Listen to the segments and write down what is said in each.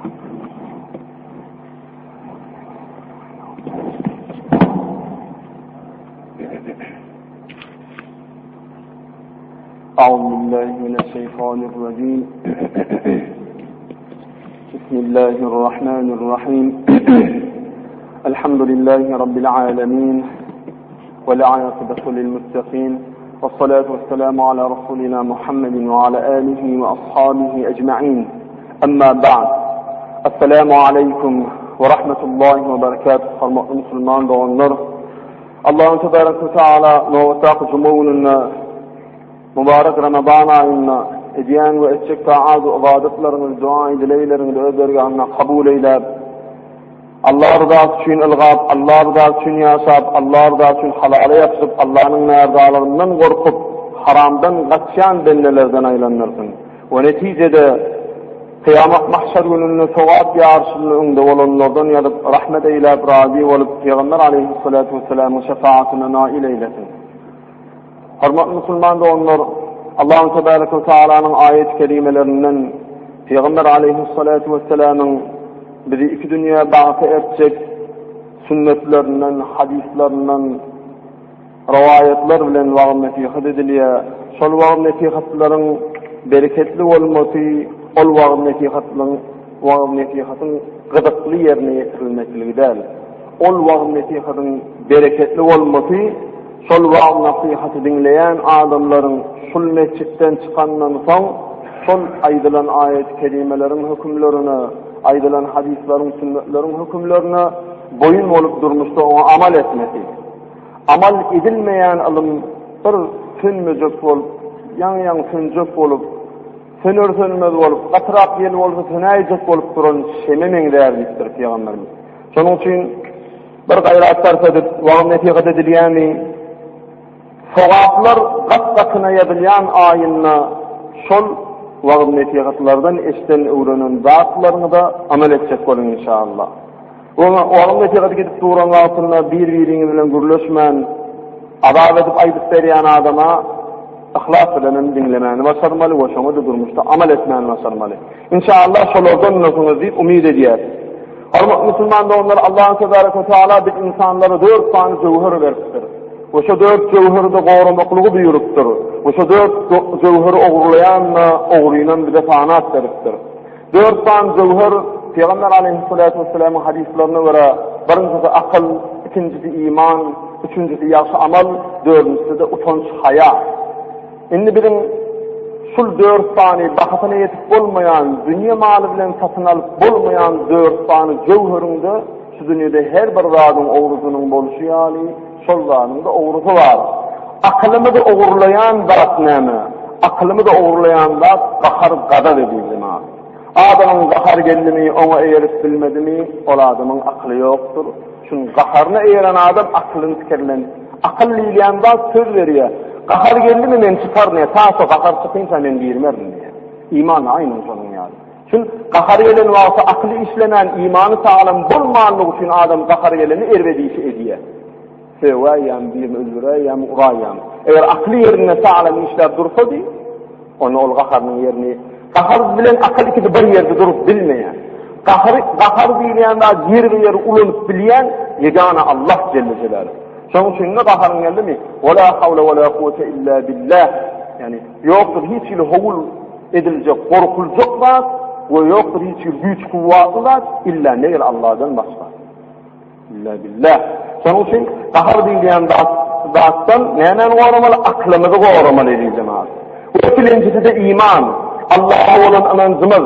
أعوذ بالله من الشيطان الرجيم بسم الله الرحمن الرحيم الحمد لله رب العالمين والعاقبة للمتقين والصلاة والسلام على رسولنا محمد وعلى آله وأصحابه أجمعين أما بعد السلام عليكم ورحمة الله وبركاته Hormatly musulman doganlar, Allah'ın tebarek ve teala nobatdaky juma gününde mübarek Ramazan aýynda edýän we etjek taat we ybadatlaryňyzy, dua dilegleriňizi öz dergahynda kabul eýläp, Allah rızasy üçin ylgap, Allah rızasy üçin ýaşap, Allah rızasy üçin halala ýapyşyp, Allanyň närzalaryndan gorkup, haramdan gaçýan bendelerden aýlandyrsyn. We netijede kyýamat mahşer gününde sogap ýaryşynda öňde bolanlardan ýazyp, rahmet eýläp, razy bolup, Pygamber aleýhissalatu wessalamyň şefaatyna nail eýlesin. Hormatly musulman doganlar, Allahu tebaraka we taalanyň aýat-y kerimelerinden Pygamber aleýhissalatu wessalamyň bizi iki dünýä bagta ertjek sünnetlerinden, hadyslaryndan rowaýatlar bilen wagyz-nesihat edilýär. Şol wagyz-nesihatlaryň bereketli bolmasy ol wagyz-nesihatlaryň wagyz-nesihatyň gyzykly ýerine ýetirilmekligi däl. Ol wagyz-nesihatyň bereketli bolmasy Şol wagyz-nasihaty diňleýän adamlaryň şul metjitden çykandan soň, şol aýdylan aýaty-kerimeleriň hökümlerine, aýdylan hadyslaryň, sünnetleriň hökümlerine boýun bolup durmuşda oňa amal etmesi. Amal edilmeýän ylym bir sönmejek bolup, ýaňy-ýaňy sönjek bolup, söner-sönmez bolup, gatyrak ýel bolsa sönäýjek bolup duran şeme meňzär diýipdir Pygamberimiz. Şonuň üçin Bir gaýrat sarp edip, wagyz-nesihat edilýäni, sogaplar gat-gatyna ýazylýan aýynda şol wagyz-nesihatlardan eşiden, öwrenen zatlaryňyza amal etjek boluň inşallah. Wagyz-nesihat gidip duran wagtynda bir-biriňiz bilen gürleşmän, azap edip aýdyp berýän adama yhlas bilenem diňlemäni başarmaly we şoňa-da durmuşda amal etmäni başarmaly. Inşallah şolardandygyňyz diýip umyt edýäris. Hormatly musulman doganlar, Allahu tebarek we taala biz insanlara dört sany jöwher beripdir. We şo dört jöwheri-de goramaklygy buýrupdyr. We şo dört jöwheri ogurlaýan-da, ogrynam bize sanap beripdir. Dört sany jöwher Pygamber aleyhissalatu vesselamyň hadyslaryna görä, birinjisi akyl, ikinjisi iman, üçünjisi ýagşy amal, dördünjisi-de utanç, haýa. Indi biziň şul dört sany bahasyna ýetip bolmaýan, dünýe maly bilen satyn alyp bolmaýan dört sany jöwheriň-de şu dünýede her bir zadyň ogrusynyň bolşy ýaly, şol zadyň-da ogrusy bar. Akylymyzy ogurlaýan zat näme? Akylymyzy ogurlaýan zat gahar-gazap eziz jemagat. Adamyň gahary geldimi, oňa eýerip bilmedimi, ol adamyň akyly ýokdur. Çünki gaharyna eýeren adam akylyny pikirlen. Akyl diýilýän zat söz berýär. Gahar geldimi men çykaryn diýýär. Ta şo gahar çykynça men girmerin diýýär. Iman aýnan şonuň ýaly. Çünki gahar gelen wagty akyly işlemän, imany saglam bolmanlygy üçin adam gahar gelende erbet işi edýär. Sögäýýämi, birini öldüräýýämi, uraýýamy. Eger akyly ýerinde saglam işläp dursady, Onda ol gaharynyň ýerini, gahar bilen akyl ikisi bir ýerde durup bilmeýär. Gahary, gahar diýilýän zat ýerbe-ýer ulanyp bilýän ýegana Allah jelle jelaluhu. Şonuň üçin-de gaharyň geldimi, Wa la hawla wa la kuwwete illa billah. Ýagny ýokdur hiç hili howul ediljek, gorkuljak zat we ýokdur hiç hili güýç-kuwwatly zat illa meger Allahdan başga. Illa billah. Şonuň üçin gahar diýilýän zat, zatdan nämäni goramaly? Aklymyzy goramaly eziz jemagat. We ikilenjisi-de iman. Allaha bolan ynanjymyz.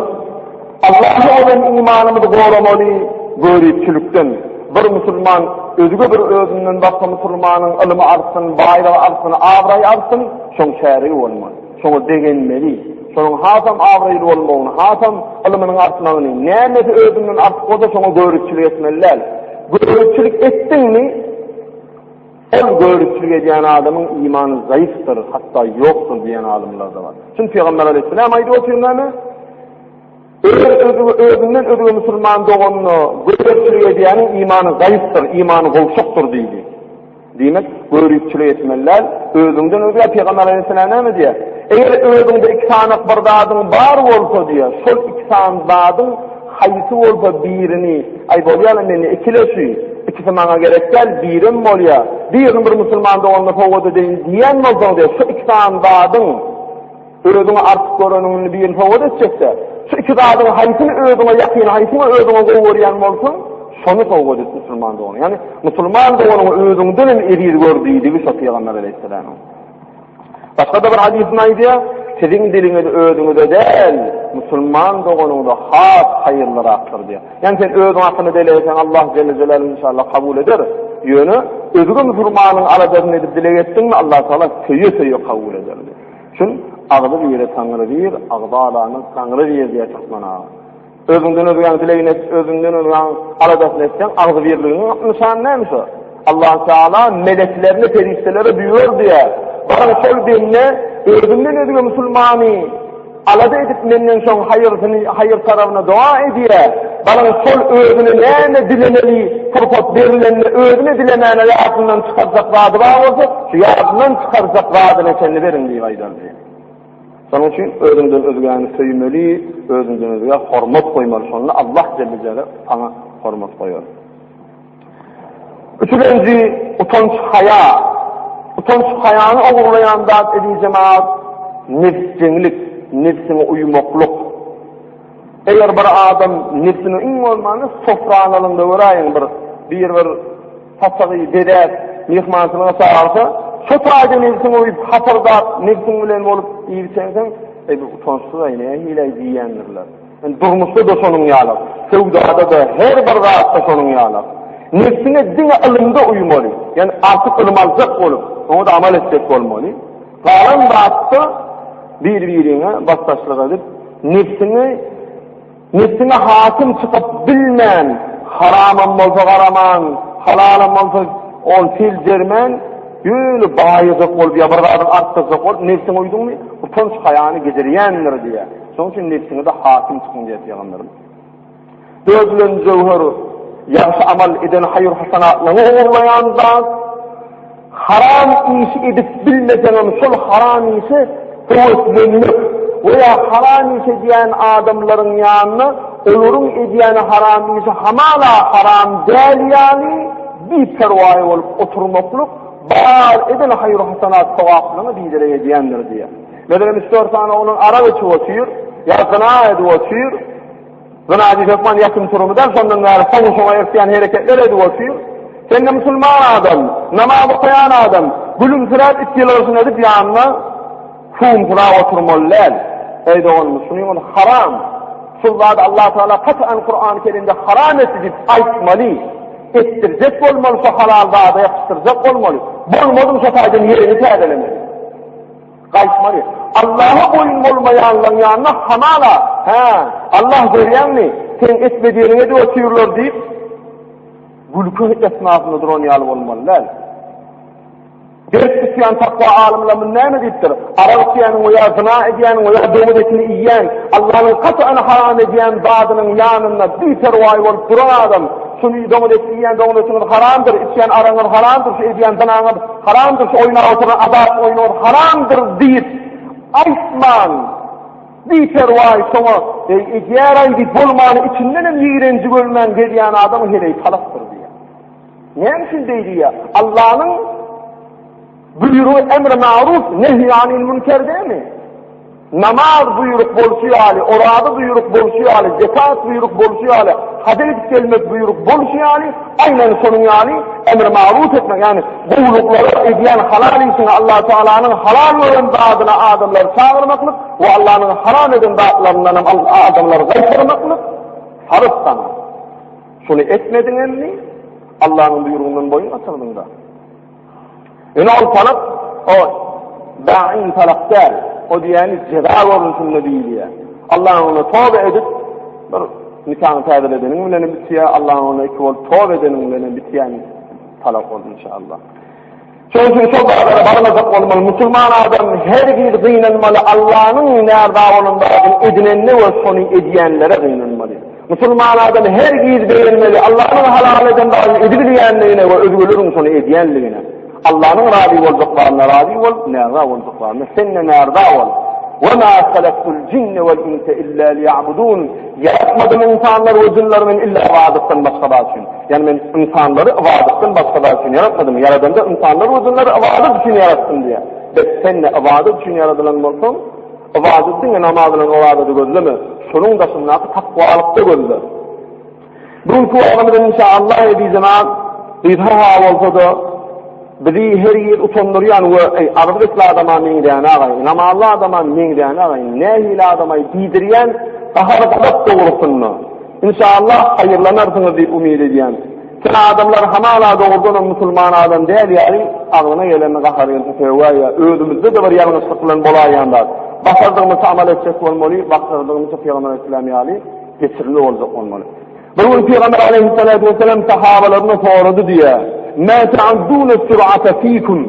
Allaha bolan imanymyzy goramaly göripçilikden. Bir musulman özge bir özünden başga musulmanyň ylymy artsyn, baýlygy artsyn, abraýy artsyn, şoň şärigi bolmaly. Şoňa begenmeli. Şonuň hasam abraýly bolmagyny, hasam ylymynyň artmagyny, nämesi özünden artyk bolsa şoňa göripçilik etmeli däl. Göripçilik etdiňmi, ol göripçilik edýän adamyň imany zaýyfdyr, hatda ýokdur diýen alymlar-da bar. Çünki Pygamber aleyhisselam aýdyp otyr näme? Öz özüge özünden özge musulman doganyna göripçilik edýäniň imany zaýyfdyr, imany gowşakdyr diýdi. Diýmek, göripçilik etmeli däl. Özüňden özgä Pygamber aleyhisselam näme diýýär? Eger özüňde iki sany bir zadyň bar bolsa diýýär, şol iki sany zadyň Haýsy bolsa birini, aý bolýa-la mende ikile şu, ikisi maňa gerek däl, birem bolýa, birini bir musulman doganyma sowgat edeýin diýýän bolsaň diýýär, şu iki sany zadyň özüňe artyk göreniňini birini sowgat etjekde, şu iki zadyň haýsyny özüňe ýakyn, haýsyňy özüňe gowy görýän bolsaň, şony sowgat et musulman doganyňa. Ýagny musulman doganyňy özüňden hem eziz gör diýdigi şo Pygamber aleýhissalamyň. Başga-da bir hadysynda aýdýar, Siziň diliňiz özüňize däl, musulman doganyňyza has haýyrlyrakdyr diýýär. Ýagny sen özüň hakynda dileg etseň Allah jelle jelaluhu inşallah kabul eder. Ýöne özge musulmanyň aladasyny edip dileg etdiňmi Allah Taala söýe-söýe kabul eder diýýär. Şun agzy bire Taňry bir, agzy alanyň Taňry bir diýýär türkmen aga. Özüňden özgäň dilegini et, özüňden özgäň aladasyny etseň, agzybirligiň nyşany näme şo? Allah Teala meleklerine, perişdelere buýrar diýär. Baryň şol bende özünden özge musulmany alada edip menden soň haýyrsyny, haýyr tarabyna doga edýär. Baryň şol özüne näme dilemeli pursat berilende özüne dilemäne ýadyndan çykarjak zady bar bolsa, şu ýadyndan çykarjak zadyna çenli beriň diýip aýdar diýär. Şonuň üçin özüňden özgäni söýmeli, özüňden özgä hormat goýmaly. Şonda Allah jelle jelaluhu saňa hormat goýar. Üçünji utanç haýa. Utanç haýany ogurlaýan zat eziz jemaat nebsjeňlik, nebsiňe uýmaklyk. Eger bir adam nebsine iň bolmanda sofranalyňda göräýiň bir bir bir saçagy bezäp myhmançylyga çagyrsa, şo taýda nebsiňe uýup hasyrdap nebsiň bilen bolup iýip içensiň, eý bu utançsyz-aý nähili-aý diýýändirler. Indi durmuşda-da şonuň ýaly, söwdada-da, her bir zatda şonuň ýaly. Nebsiňe diňe ylymda uýmaly, ýagny artyk ylym aljak bolup, oňa-da amal etjek bolmaly. Galan zatda bir-biriňe basdaşlyk edip, nebsiňi nebsiňe hakim çykyp bilmän, haramam bolsa garaman, halalam bolsa ol seljermän, ýöne baýajak bolup ýa bir zadyň artdyrjak bolup nebsiňe uýduňmy, utanç-haýany gidirýändir diýýär. Şonuň üçin nebsiňe-de hakim çykyň diýýär pygamberimiz. Dördülen jöwher, ýagşy amal eden haýyr-hasanatlaryňy ogurlaýan zat, haram işi edip bilmeseňem şol haram işe höweslenmek we ýa haram iş edýän adamlaryň ýanynda olaryň edýän haram işi hamala haram däl ýaly biperwaý bolup oturmaklyk bar eden haýyr-hasanat sogaplaryňy biderek edýändir diýýär. Meselem, üç-dört sany oglan arak içip otyr, ýa zyna edip otyr, Zyna diýip hökman ýatym turumy däl, şondan bäri soňy şoňa eltýän hereketler edip otyr. Sen-de musulman adam, namaz okaýan adam, gülümsiräp it ýylgyryşyny edip ýanyna suwumsyrap oturmaly däl. Eý doganym, şunyň ol haram. Şul zady Allah Taala katan Kur'an-y Kerimde haram etdi diýip aýtmaly. Etdirjek bolmaly, şo halal zada ýapyşdyrjak bolmaly. Bolmadyň şo taýdan ýerini täzelemeli. Gaýtmaly. Allaha boýun bolmaýanlaryň ýanyna hamala, Hä, Allah görýäňmi, seň etme diýeniňi edip otyrlar diýip, gülki esnasynda duran ýaly bolmaly däl. Berk tutýan takwa alymlar muny näme diýipdir? Arak içýäniň we ýa zyna edýäniň we ýa doňuz etini iýýän, Allanyň katan haram edýän zadynyň ýanynda biperwaý bolup duran adam, şuny doňuz eti iýýän doňuz etiňiz haramdyr, içýän aragyňyz haramdyr, şu edýän zynaňyz Haramdyr şu oýnap oturan azat oýnuňyz haramdyr diýip aýtman biperwaý şoňa eý edýäraý diýip bolmany içindenem ýigrenji görmän gezýän adamyň heleýi talakdyr diýýär. Näme üçin beý diýýär? Allanyň buýrugy emri maruf nehy anil münker dämi? Namaz buýruk bolşy ýaly, oraza buýruk bolşy ýaly, zekat buýruk bolşy ýaly, haja gidip gelmek buýruk bolşy ýaly, aýnan şonuň ýaly emr-maruf etmek, ýagny gowulyklary edýän halal işiňe Allah Tagalanyň halal gören zadyna adamlary çagyrmaklyk we Allanyň haram eden zatlaryndan hem adamlary gaýtarmaklyk farz saňa. Şuny etmediň emmi, Allanyň buýrugyndan boýun gaçyrdyň-da. Ýöne ol talak o daim talak däl. O diýýäni jeza görnüşinde diýilýär. Allah'ın ona toba edip bir nikahyny täzeledeniň bilen bitýär. Allah'ın ona iki bolup toba edeniň bilen bitýän talak ol inşallah. Şonuň üçin şol zatlara barmajak bolmaly. Musulman adam her bir gynanmaly Allah'yň närda bolan zadyny edinende we şony edýänlere gynanmaly. Musulman adam hergiz begenmeli Allanyň halal eden zadyny edibilýänligine we özgeleriň şony edýänligine. Allanyň razy boljak zadyna razy bol, närza boljak zadyna sen-de närza bol. Ve ma halaktul jinne vel insa illa liya'budun. Ýaratmadym ynsanlary we jynlary men illa ybadatdan başga zat üçin. Ýagny men ynsanlary ybadatdan başga zat üçin ýaratmadym. Ýaradanda ynsanlary we jynlary ybadat üçin ýaratdym diýýär. Bes sen-de ybadat üçin ýaradylan bolsaň, ybadat diňe namaz bilen ybadaty gözleme. Şonuň daşyndaky takwalykda gözle. Bu günki wagtymyzda inşallah eziz jemaat gysga bolsa-da bizi her ýyl utandyrýan we eý agyz etli adama meňzänagaý, namazly adama meňzänagaý, nähili adamaý diýdirýän gahar-gazap dogrusynda inşallah haýyrlanarsyňyz diýip umyt edýän. Sen adamlar hamala dogrudanam musulman adam däl ýaly agzyna gelenini gahary gelse sögäýýär. Özümizde-de bir ýalňyşlyk bilen bolaýýan zat. Başardygymyzça amal etjek bolmaly, başardygymyzça Pygamber aleyhisselam ýaly geçirimli boljak bolmaly. Bir gün Pygamber aleyhissalatu vesselam sahabalaryna sorady diýýär. Mä ta'udduna sur'ata fikum?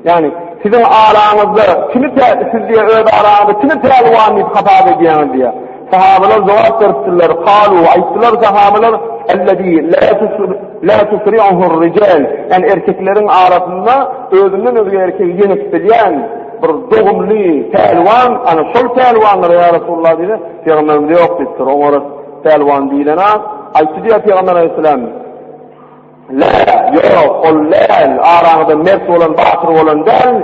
Ýagny siziň araňyzda kimi siz diýe öz araňyzda kimi pälwan diýip hasap edýäňiz diýýär. Sahabalar jogap beripdirler. Kalu aýtdylar sahabalar ellezî la tusri'uhu rijal. Ýagny erkekleriň arasynda özünden özge erkegi ýeňip bilýän bir dogumly pälwan, ana şol pälwandyr ýa Resulullah diýdi. Pygamberimiz ýok diýipdir. Oňa pälwan diýlen-a. Aýtdy diýýär Pygamber aleyhisselam. Lä, ýok, ol däl, araňyzda mert bolan, batyr bolan däl,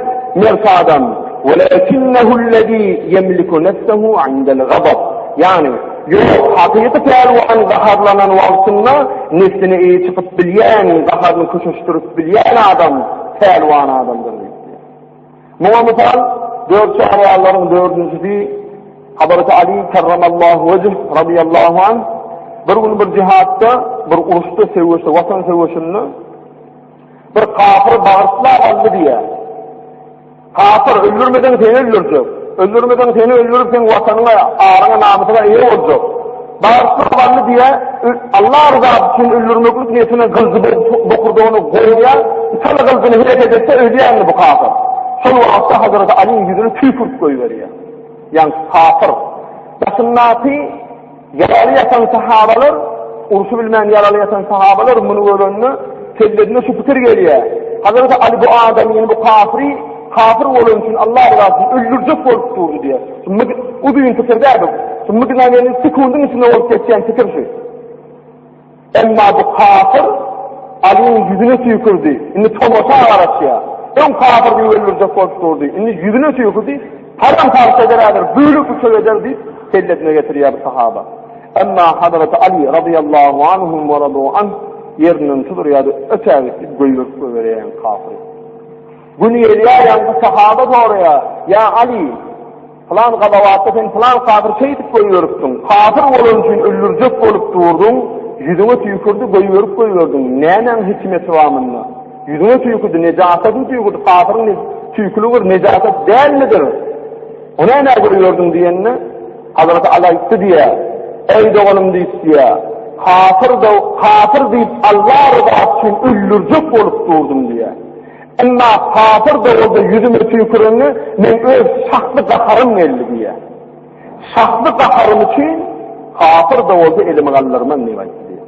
mert adam. Welakinnehullezî ýemliku nefsehu indel gazab. Ýagny, ýok, hakyky pälwan gaharlanan wagtynda nefsine eýe çykyp bilýän, gaharyny köşeşdirip bilýän adam pälwan adamdyr diýipdir. Muňa mysal, dört çarwallaryň dördünjisi Hazreti Ali kerremallahu wejh radiyallahu anh bir gün bir jihatda, bir uruşda, söweşde, watan söweşinde bir kafir bagyrtlap aldy diýýär. Kafir öldürmeden seni öldürjek. Öldürmeden seni öldürip sen watanyňa, aryňa, namysyňa eýe boljak. Bagyrtlap aldy diýýär. Allah rızasy üçin öldürmeklik niýetine gylyjy bokurdagyny goýýar. Içaly gylyjyny hereket etse ölýärdi bu kafir. Şol wagtda Hazreti Aliň ýüzüne tüýkürip goýberýär. Ýaňky kafir. Daşyndaky ýaraly ýatan sahabalar, urşy bilmän ýaraly ýatan sahabalar muny görende kellesine şu pikir gelýär. Hazreti Ali bu adamyny, bu kafiri kafir bolany üçin Allah rızasy üçin öldürjek bolup durdy diýýär. Uzyn pikir däl bu. Şu mgnowenny sekundyň içinde bolup geçýän pikir şu. Emma bu kafir Alyň ýüzüne tüýkürdi. Indi tomaşa garaşýar. Öň kafir diýip öldürjek bolup durdy. Indi ýüzüne tüýkürdi. Param-parça eder häzir, bölek-büçek eder diýip kellesine getirýär bu sahaba. Emma Hazreti Ali razyýallahu anhum we radu anh ýerinden turýar-da ötägit diýip goýberip goýberýär kafiri. Gün gelýär ýaňky sahaba soraýar, Ýa Ali, pylan gazawatda sen pylan kafir şeýdip goýberipdiň, kafir bolany üçin öldürjek bolup durduň, ýüzüňe tüýkürdi, goýberip goýberdiň, nämäň hikmeti bar munda? Ýüzüňe tüýkürdi, nejasatyny tüýkürdi, kafiriň tüýküligi bir nejasat dälmidir? O nämä goýberdiň diýende, Hazreti Ali aýtdy diýýär, Eý doganym diýip diýýär, kafir kafir diýip Allah ryzasy üçin öldürjek bolup durdum diýýär. Emma kafir doguldy ýüzüme tüýkürende meň öz şahsy gaharym geldi diýýär. Şahsy gaharym üçin kafir doguldy elimi galdyrman diýip aýtdy diýýär.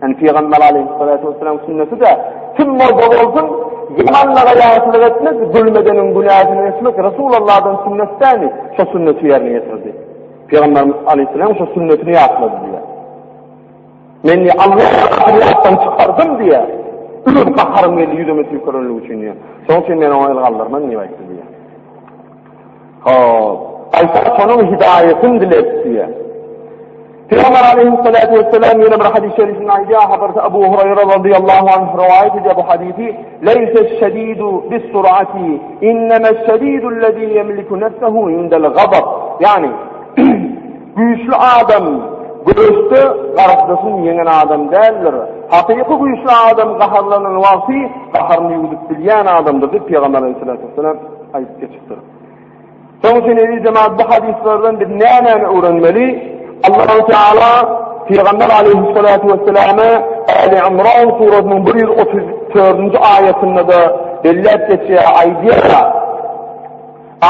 Ýani Pygamber aleyhissalatu vesselam sünneti-de kim bolsa bolsun ýamanlyga ýagşylyk etmek, zulm edeniň günäsini geçmek Resulullahdan sünnet dämi? Şo sünneti ýerine ýetirdi. Pygamberimiz aleyhisselam şo sünnetini ýatlady diýýär. Men diýýär, Allah ýatdan çykardym diýýär. Öz gaharym geldi ýüzüme tüýkürenligi üçin diýýär. Şonuň üçin men oňa el galdyrman diýip aýtdy diýýär. Hop, aýtsa şonuň hidaýetini diledi diýýär. Pygamber aleyhissalatu vesselam ýene bir hadis-i şerifinde aýdýar, Hazreti Abu Hurayra radıyallahu anh rowaýat edýär bu hadisi, Leýse şedidu bis-sur'ati, inneme şedidu allazi yemliku nefsehu indel gazab. Ýagny Güýçli adam göreşde garşydaşyny ýeňen adam däldir. Hakyky güýçli adam gaharlanan wagty gaharyny ýuwdup bilýän adamdyr diýip Pygamber aleyhissalatu vesselam aýdyp geçipdir. Şonuň üçin eziz jemaat bu hadyslardan biz nämäni öwrenmeli? Allahu Teala Pygamber aleyhissalatu vesselama Ali Imran surasynyň 134-nji aýatynda-da belläp geçýär, aýdýar.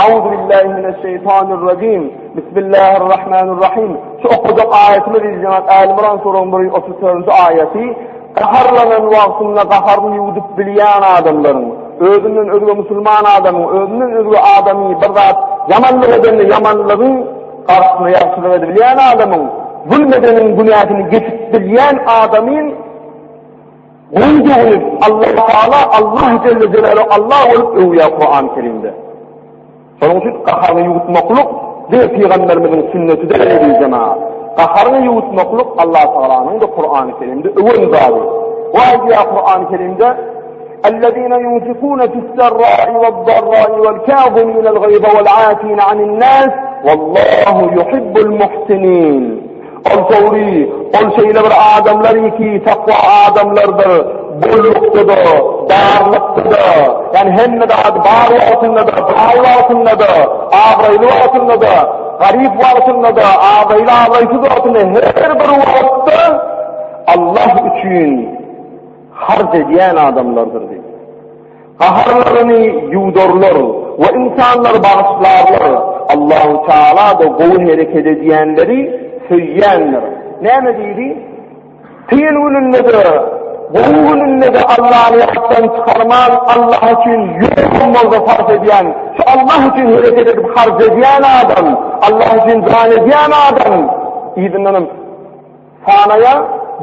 Auzu billahi mineşşeýtanirrajim. Bismillahirrahmanirrahim. Şu okajak aýatymyz eziz jemaat Ali Imran surasynyň 134-nji aýaty gaharlanan wagtynda gaharyny ýuwdup bilýän adamlaryň, özünden özge musulman adamyň, özünden özge adamy bir zat. ýamanlyk edende ýamanlygyň garşysyna ýagşylyk edibilýän adamyň, zulm edeniň günäsini geçip bilýän adamyň gowudygyny Allah Taala Allah Jelle Jelaluhu Allah bolup öwýär Kur'an-ı Kerimde. Şonuň üçin gaharyňy ýuwutmaklyk diňe pygamberimiziň sünneti däl eziz jemagat. Gaharyňy ýuwutmaklyk Allah Tagalanyň-da Kur'an-ı Kerimde öwen zady. O aýdýar Kur'an-ı Kerimde Ellezine yunfikune fi's-serra'i ve'd-darra'i ve'l-kâzimîne'l gayza ve'l-âfîne anin-nâs vallahu yuhibbul muhsinin. Ol dogry, ol şeýle bir adamlar ki, takwa adamlardyr, bollukda-da, darlykda-da, ýagny hemme zady bar wagtynda-da, baý wagtynda-da, abraýly wagtynda-da, garyp wagtynda-da, abraýly, abraýsyz wagtynda, her bir wagtda Allah üçin harç edýän adamlardyr diýdi. Gaharlaryny ýuwdarlar we ynsanlary bagyşlarlar. Allahu Teala-da gowy hereket edýänleri söýýändir. Näme diýdi? Kyn gününde-de, gowy gününde-de Allany ýatdan çykarman, Allah üçin ýogam bolsa sarp edýän, şu Allah üçin hereket edip harç edýän adam, Allah üçin jan edýän adam, yzyndanam Sanaýa,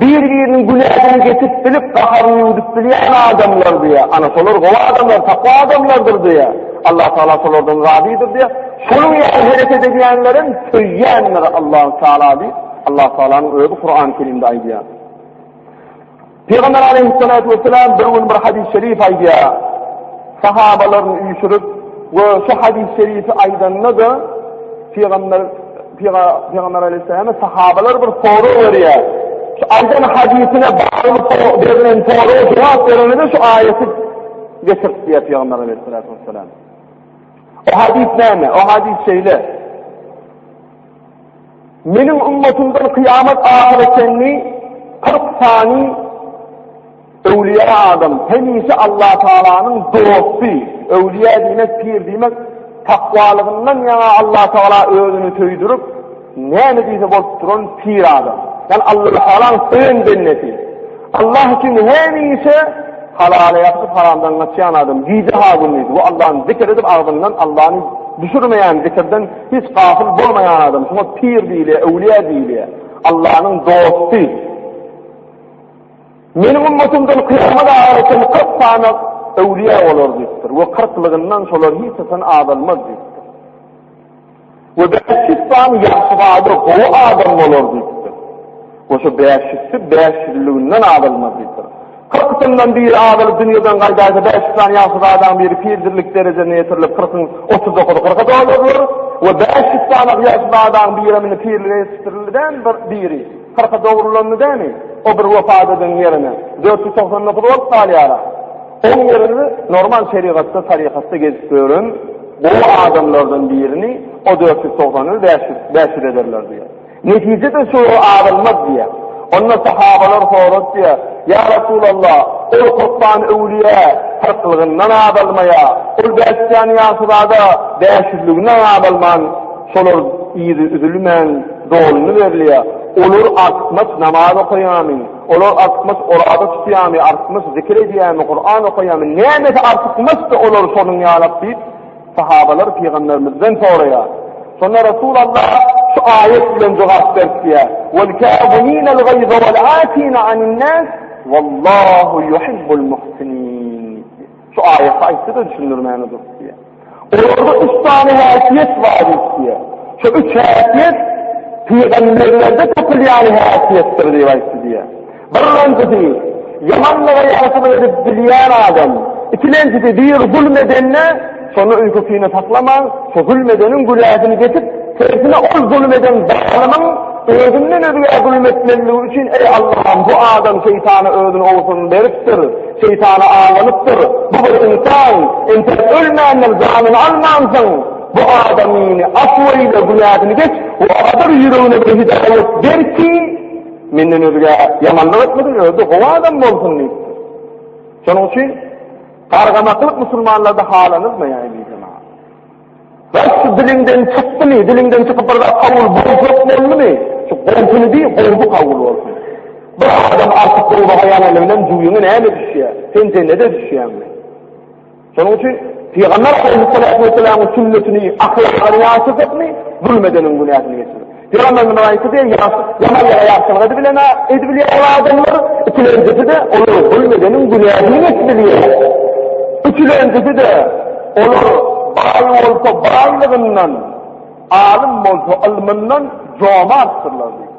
bir-biriniň günäsini geçip bilip, gaharyny ýuwdup bilýän adamlar diýýär. Ana, şolar gowy adamlar, takwa adamlardyr diýýär. Allah Taala şolardan razydyr diýýär. Şonuň ýaly hereket edýänlerem söýýändir Allah Taala diýip, Allah Taalanyň özi Kur'an-ı Kerimde aýdýar. Pygamber aleyhissalatu vesselam bir gün bir hadis-i şerif aýdýar. Sahabalaryny üýşürip we şu hadis-i şerifi aýdanda-da Pygamber Pygamber aleyhissalama sahabalar bir sorag berýär. Şu aýdan hadisine bagly berlen soraga jogap berende şu aýaty getirip diýär Pygamber aleyhissalatu vesselam. O hadis näme? O hadis şeýle. Meniň ümmatymdan kyýamat ahyra çenli 40 sany öwliýa adam, hemişe Allah Taalanyň dosty, öwliýa diýmek, pir diýmek, takwalygyndan ýaňa Allah Taala özüni söýdürip, näme diýse bolup duran pir adam. Ýani Allah Taalanyň söýen bendesi. Allah üçin hemişe halala ýapyşyp haramdan gaçýan adam, gije ha gündiz bu Allahny zikr edip agzyndan Allahny düşürmeýän zikirden hiç gafyl bolmaýan adam. Şuňa pir diýilýär, öwliýa diýilýär. Allahnyň dosty. Meniň ummatymdan kyýamat ahyra çenli 40 sany öwliýa bolar diýipdir we kyrklygyndan şolar hiç haçan azalmaz diýipdir. We 500 sany ýagşyzada gowy adam bolar diýipdir. We şu 500-si 500-lüginden azalmaz diýipdir. Kyrkysyndan biri azalyp dünýeden gaýdaýsa 500 sany ýagşyzadaň biri pirdirlik derejesine ýetirilip kyrkyň 39-y kyrka doldurlar we 500 sany ýagşyzadaň birem indi pirlige ýetişdirildi dämi bir biri kyrka dogrulandy dämi o bir wepat eden ýerine 499 bolup galýar. Oň ýerine normal şerigatda, tarykatda gezip ýören gowy adamlardan birini o 490-y 500, 500 ederler diýýär. Netijede şu azalmaz diýýär. Onda sahabalar sorady diýýär, Ýa Resulallah, ol 40 sany öwliýä kyrklygyndan azalmaýar, ol 500 sany ýagşyzada 500-lüginden azalman, şolar yzy üzülmän doluny berilýär. Olar artykmaç namaz okaýarmy? Olar artykmaç oraza tutýarmy, artykmaç zikir edýärmi, Kuran okaýarmy, nämesi artykmaçdy olar şonuň ýalak diýip, sahabalar pygamberimizden soraýar. Şonda Resul Allah şu aýat bilen jogap beripdir. Wal kaziminal gayza wal afina anin nas wallahu yuhibbul muhsinin. Şu aýaty aýtdy-da düşündirmäne durdy. Olarda üç sany häsiýet bar diýipdir. Şu üç häsiýet pygamberlerde tapylýan häsiýetdir diýip aýtdy diýýär. Birinjisi, ýamanlyga ýagşylyk edip bilýän adam. Ikilenjisi, bir zulm edende, şony öýke-kine saklaman, şu zulm edeniň günäsini geçip, tersine ol zulm eden zalymyň özünden özgä zulm etmezligi üçin, Eý Allahym, bu adam şeýtana özüni owsuny beripdir. Şeýtana aldanypdyr. Bu bir ynsan, entek ölmändir, janyny almansyň. Bu adamyny afu eýle, günäsini geç we oňa bir ýüregine bir hidaýat ber ki, menden özgä ýamanlyk etmesin, özi-de gowy adam bolsun diýipdir. Şonuň üçin gargamaklyk musulmanlarda halanylmaýar, eziz jemagat. Bak şu diliňden çykdymy, diliňden çykyp bir zat kabul boljak boldumy? Şu gowusyny diý, gowusy kabul bolsun. Bir adam artyk dowzaha ýanany bilen jübiňe näme düşýär? Sen jennede düşýäňmi? Şonuň üçin. Pygamber aleyhissalatu vesselamyň sünnetini, ahlagyny ýaşasakmy, zulm edeniň günäsini geçer. Pygamberimiz aýtdy diýen ýagşy, ýamanlara ýagşylyk edibilen edibilýän adamlar, ikilenjisi-de olar zulm edeniň günäsini geçibilýär. Üçülenjisi-de olar baý bolsa baýlygyndan, alym bolsa ylmyndan jomartdyrlar diýdi.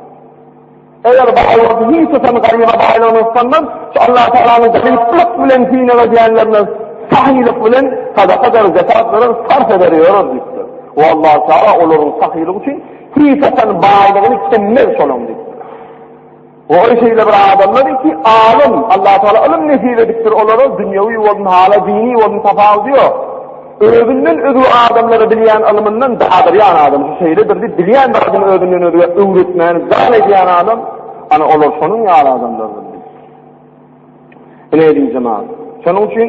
Eger baý bolsa hiç haçan garyba baýlygyny yslanmaz, şu Allah Tagalanyň garyplyk bilen synag edýänlerine sahylyk bilen sadaka eder, zekat berer, sarp eder ýörer diýipdir. We Allah Taala olaryň sahylygy üçin hiç haçan baýlygyny kemmez şolaň diýipdir. We ol şeýle bir adamlar ki, alym, Allah Taala ylym nesip edipdir olara, dünýewi bolsun, hala dini bolsun tapawudy ýok. Özünden özge adamlara bilýän ylmyndan dadyrýan adam, şu şeýledir diýip bilýän zadyny özünden özgä öwretmäni jan edýän adam, ana olar şonuň ýaly adamlardyr diýip. Ine eziz jemaat. Şonuň üçin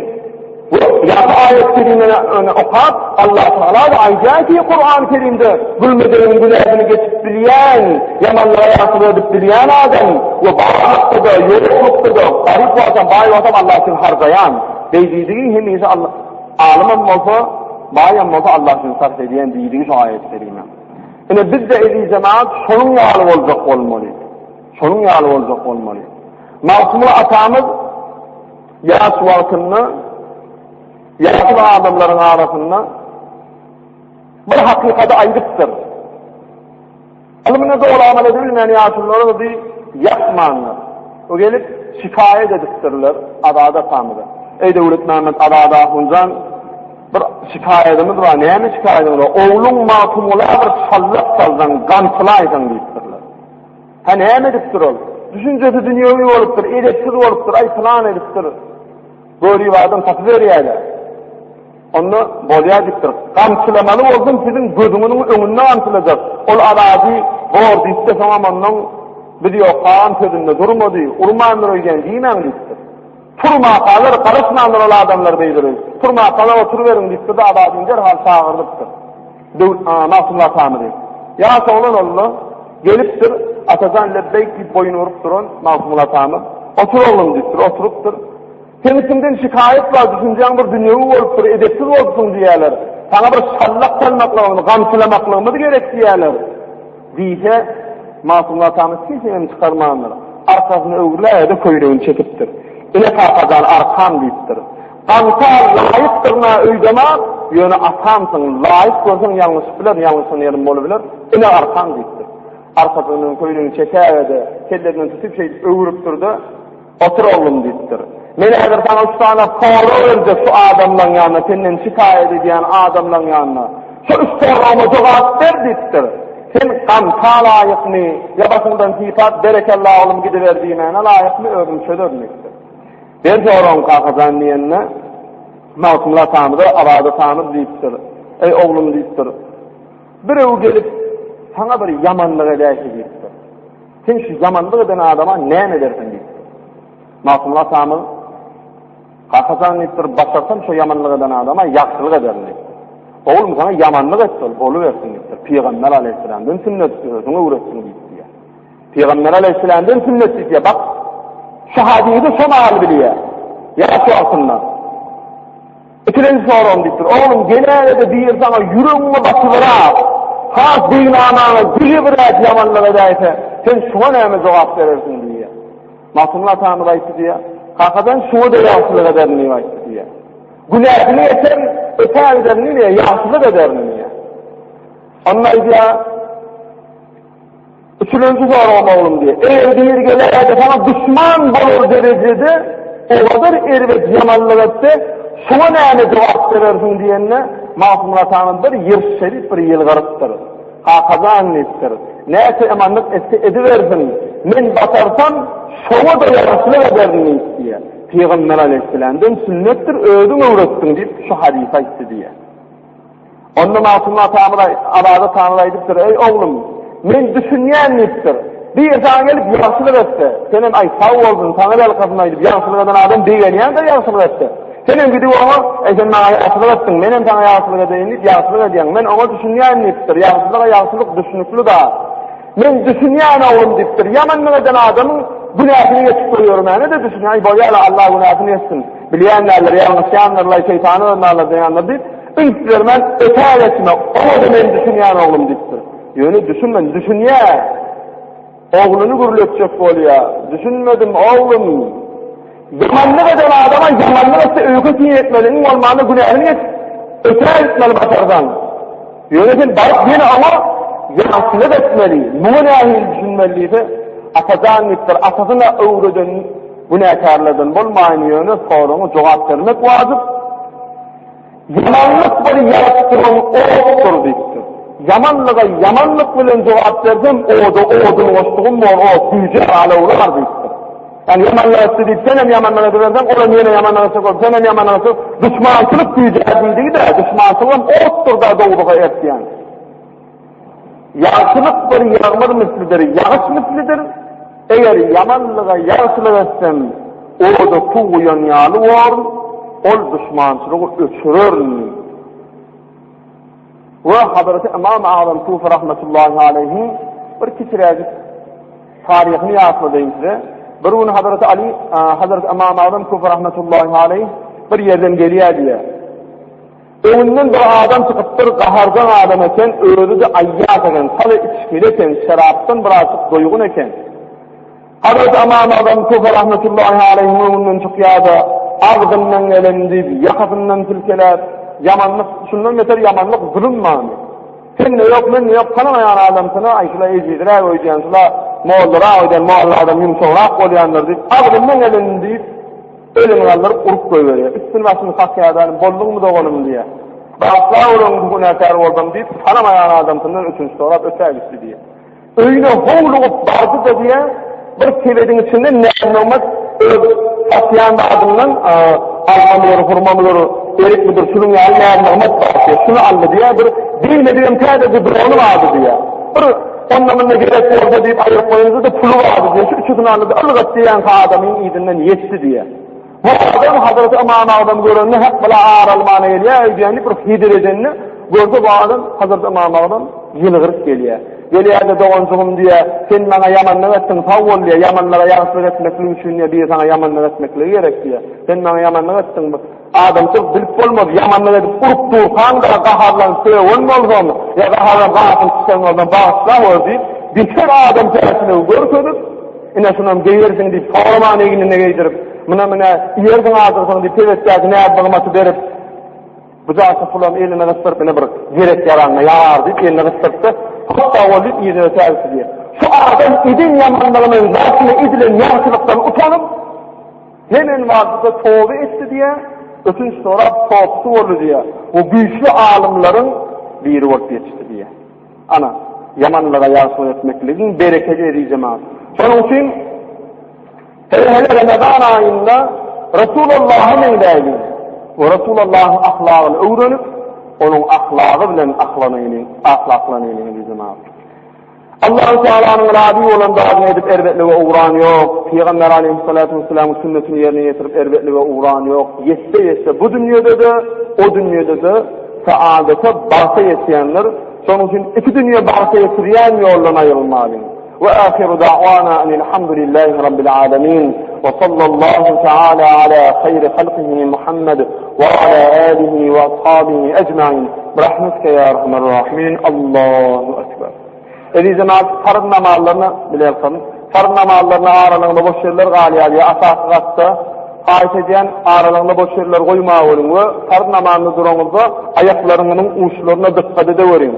bu ýa aýat-kerimeni okap, Allah Taala da aýdýar ki, Kur'an-ı Kerimde zulmedeniň günäsini geçip bilýän, ýamanlyga ýagşylyk edip bilýän adam we barlykda-da, ýoklukda-da, garyp bolsam, baý bolsam Allah üçin harjaýan. Beý diýdigi hemişe Allah Alymam bolsa, baýam bolsa Allah üçin sarp edýän diýdigi şu aýat-i kerime. Ine biz-de eziz jemaat şonuň ýaly boljak bolmaly. Şonuň ýaly boljak bolmaly. Magtymguly atamyz ýaş wagtynda ýaşuly adamlaryň arasynda bir hakykady aýdypdyr. Ylmyna doly amal edibilmeýän ýaşululara bi ýakmandyr. O gelip şikaýat edipdirler Azady atamyza. Eý Döwletmämmet Azady ahunjan, bir şikaýadymyz bar, näme şikaýadyňyz bar? Ogluň Magtymgula bir çallak çalsaň, gamçylaýsaň diýipdirler. Hä näme edipdir ol? Düşünjesi dünýewi bolupdyr, edepsiz bolupdyr, aý pylan edipdir. Görip adam tapyberýär-de. Onda bolýar diýipdir. Gamçylamaly bolsam siziň gözüňiziň öňünde gamçylajak. Ol Azady bor diýipdir, soňam ondan biz ýokkagam sözünde durmady, urmandyr öýdýän diýmäň diýipdir. Turmakalar, garaşmandyr ol adamlar beýle öý. Turmakalar oturyberiň diýipdir-de Azadyny derhal çagyrdypdyr. Döw Magtymguly atamyzy. Ýaş oglan onda gelipdir, Atajan lebbeýk diýip boýun urup duran Magtymguly atamyz, Otur oglum diýipdir, oturypdyr. Seň içiňden şikaýat bar, düşünjäň bir dünýewi bolupdyr, edepsiz bolupsyň diýýärler. Saňa bir şallak çalmaklygymyz, gamçylamaklygymyz gerek diýýärler. Diýse, Magtymguly atamyz sesinem çykarmandyr. Arkasyny öwrüläýe-de köýnegini çekipdir. Ine kakajan arkam diýipdir. Gamça laýykdygyna öýdemok, ýöne atamsyň, laýyk görseň ýalňyşyp bilerin, ýalňyşan ýerim bolubiler, ine arkam diýipdir. Arkasyndan köýnegini çekäge-de, kellesinden tutup şeýdip öwrüpdir-de, Otur oglum diýipdir. Men häzir saňa üç sany sorag berjek şu adamlaň ýanynda, senden şikaýat edýän adamlaň ýanynda. Şu üç soragyma jogap ber diýipdir. Sen gamça laýykmy, ýa başyňdan sypap berekella oglum gidiber diýmäne laýykmy, özüm çözerin diýipdir. Ber soragyňy kakajan diýende, Magtymguly atamyza Azat atamyz diýipdir. Eý oglum diýipdir. Birew gelip saňa bir ýamanlyk edäýse diýipdir. Sen şu ýamanlyk eden adama näme edersiň diýipdir. Magtymguly atamyz Kakajan diýipdir, başarsam şu ýamanlyk eden adama ýagşylyk ederin diýipdir. Oglum saňa ýamanlyk etse ol bolubersin diýipdir. Pygamber aleýhissalamdan sünnet özüň öwretdiň diýipdir. Pygamber aleýhissalamdan sünnet diýipdir. Bak, şu hadysy şo mahal bilýär. Ýaş wagtynda. Ikilenji soragym diýipdir. Oglum, geläge-de biri saňa ýüregiňe batybyrak, has degnamaňa degibräk ýamanlyk edäýse, sen şuňa näme jogap berersiň diýýär. Magtymguly atamyz aýtdy diýýär. Kakajan şuňa-da ýagşylyk ederin diýip aýtdy diýýär. Günäsini geçerin, ötä giderin diýýär, ýagşylyk ederin diýýär. Onda aýdýar, Üçülenji soragym oglum diýýär. Eger biri geläýse saňa duşman bolar derejede o gadar erbet ýamanlyk etse, şoňa näme jogap berersiň diýende, Magtymguly atamyz bir ýyrşşerip bir ýylgyrypdyr. Kakajan diýipdir. Näçe ýamanlyk etse edibersin, men başarsam şoňa-da ýagşylyk ederin diýip diýýär. Pygamber aleýhissalamdan sünnetdir, özüň öwretdiň diýip şu hadysy aýtdy diýýär. Onda Magtymguly atamyz, Azady atamyz aýdypdyr, Eý, oglum, men düşünýän diýipdir. Bir saňa gelip ýagşylyk etse, senem aý, sag bolsun, saňa ýalkasyn aýdyp, ýagşylyk eden adam begenýän-de ýagşylyk etse. Senem gidip oňa, Eý, sen maňa ýagşylyk etdiň, menem saňa ýagşylyk edeýin diýip, ýagşylyk edýäň. Men oňa düşünýän diýipdir. Ýagşylyga ýagşylyk düşnükli zat. Men düşünýän oglum diýipdir. Ýamanlyk eden adamyň günäsini geçip goýbermäne-de düşünýän. Aý, bolýar-la, Allah günäsini geçsin. Bilýän däldir, ýalňyşýandyrlaý, şeýtany özüni aldaýandyr diýip, üns bermän ötä geçme, oňa-da men düşünýän oglum diýipdir. Ýöne düşünmedi, düşünýär. Ogluny gürletjek bolýar. Düşünmedim, oglum. Ýamanlyk eden adama ýamanlyk etse öýke kine etmeli, iň bolmanda günäsini geçip, ötä gitmeli başarsaň. Ýöne sen baryp ýene oňa ýagşylyk etmeli. Muňa nähili düşünmeli diýse, Atajan diýipdir, atasyna öwreden günäkärlerden bolmaýyn, ýöne soragyňa jogap bermek wajyp. Ýamanlyk bir ýanyp duran otdur diýipdir. Ýamanlyga ýamanlyk bilen jogap bersem, oda odun goşdugym bor, ot güýjär, alawlar diýipdir. Ýagny ýamanlyk etdi diýip, senem ýamanlyk ediberseň, olam ýene ýamanlyk etjek bolup, senem ýamanlyk etjek, duşmançylyk güýjär diýdigi-de, duşmançylygam otdur-da dowzaha eltýän. Ýagşylyk bir ýagmyr mislidir, ýagyş mislidir. Eger ýamanlyga ýagşylyk etsem, oda suw guýan ýaly bor, ol duşmançylygy öçürer. We Hazreti Ymam Agzam Kufi rahmetullahi aleýhiň bir kiçiräjik taryhyny ýatladaýyn size. Bir gün Hazreti Ali, Hazreti Ymam Agzam Kufi rahmetullahi aleýh bir ýerden gelýär diýýär. Öňünden bir adam çykypdyr, gaharjaň adam eken, özi-de aýýas eken, çala içgili eken, şerapdan birazjyk doýgun eken. Hazreti Ymam Agzam Kufa rahmetullahi aleýhiň öňünden çykýar-da, agzyndan geleni diýip, ýakasyndan silkeläp, ýamanlyk, şundan beter ýamanlyk zulum barmy? Sende ýok, mende ýok, tanamaýan adamsyna, aý şula ejizräk öýdýän, şula mollarak öýdýän, molla adam ýumşagrak bolýandyr diýip, agzyndan geleni diýip, Elini galdyryp urup goýberýär. Üstüni-başyny kakýar-da, Bolduňmy doganym diýýär. Bagyşla öňki günäkär boldum diýip, tanamaýan adamsyndan ötünç sorap ötägitdi diýýär. Öýüne howlugyp bardy-da diýýär, bir sebediň içinde näz-nygmat öz satýan zadyndan almamydyr, hurmamydyr, erikmidir, şunuň ýaly näz-nygmat bar diýýär. Şuny aldy diýýär, bir geýmedigem täzeje dony bardy diýýär. Bir onda-munda gerek bolsa diýip aýryp goýanynda-da puly bardy diýýär. Şu üçüsini aldy-da, ylgat diýýänkä adamyň yzyndan ýetdi diýýär. Bu adam Hazreti Ymam Agzamy görende hek bala ar almana gelýär öýdýän diýip bir heder edende görse bu adam Hazreti Ymam Agzam ýylgyryp gelýär. Gelýär-de doganjygym diýýär, sen maňa ýamanlyk etdiň, sag bol diýýär, ýamanlyga ýagşylyk etmeklik üçin diýýär, biri saňa ýamanlyk etmekligi gerek diýýär. Sen maňa ýamanlyk etdiň, Adamçylyk bilip bolmaz, ýamanlyk edip urup durkaň-da gaharlanyp sögen bolsaň, ýa gaharlanyp gaharyň çykan bolsaň, bagyşla gör diýip, beter adamkärçiligi görkezip, ine şunam geýersiň diýip, soraman egnine geýdirip, munam ine iýersiň ajygsaň diýip, sebetdäki näz-nygmaty berip, bu jaýka pulam eline gysdyryp, ine bir gerek-ýaragyňa ýarar diýip, eline gysdyrypdy, köp sag bol diýip, yzyna ötägitdi diýýär. Şu adam eden ýamanlygynyň garşyna edilen ýagşylykdan utanyp, Hemen bardy-da toba etdi diýýär, ötünç sorap sopusy boldy diýýär we güýçli alymlaryň biri bolup ýetişdi diýýär. Ana, ýamanlyga ýagşylyk etmekligiň berekedi eziz jemagat. Şonuň üçin hele-hele Ramazan aýynda Resulullaha meňzäýliň we Resulullahyň ahlagyny öwrenip, onuň ahlagy bilen ahlanaýlyň, ahlaklanaýlyň eziz jemagat. Allahu Tealanyň razy bolan zadyny edip erbetlige ugran ýok. Pygamber aleýhissalatu wessalamyň sünnetini ýerine ýetirip erbetlige ugran ýok. Ýetse ýetse bu dünýede-de, o dünýede-de saadata, bagta ýetýändir. Şonuň üçin iki dünýe bagta ýetirýän ýoldan aýrylmalyň. We ahiru da'wana enilhamdülillahi rabbil alamin. We sallallahu taala ala hayri halkihi Muhammed we ala alihi we ashabihi ecmaîn. Birahmetike ya erhamer rahimin. Allahu ekber. Eziz jemaat, farz namazlaryny bilersiň. Farz namazlaryny aralygynda boş ýerler galýar diýýär aşaky gatda. Haýyş edýän, aralygynda boş ýerler goýmaweriň we farz namazynda duraňyzda aýaklaryňyzyň uçlaryna dykgat edeweriň.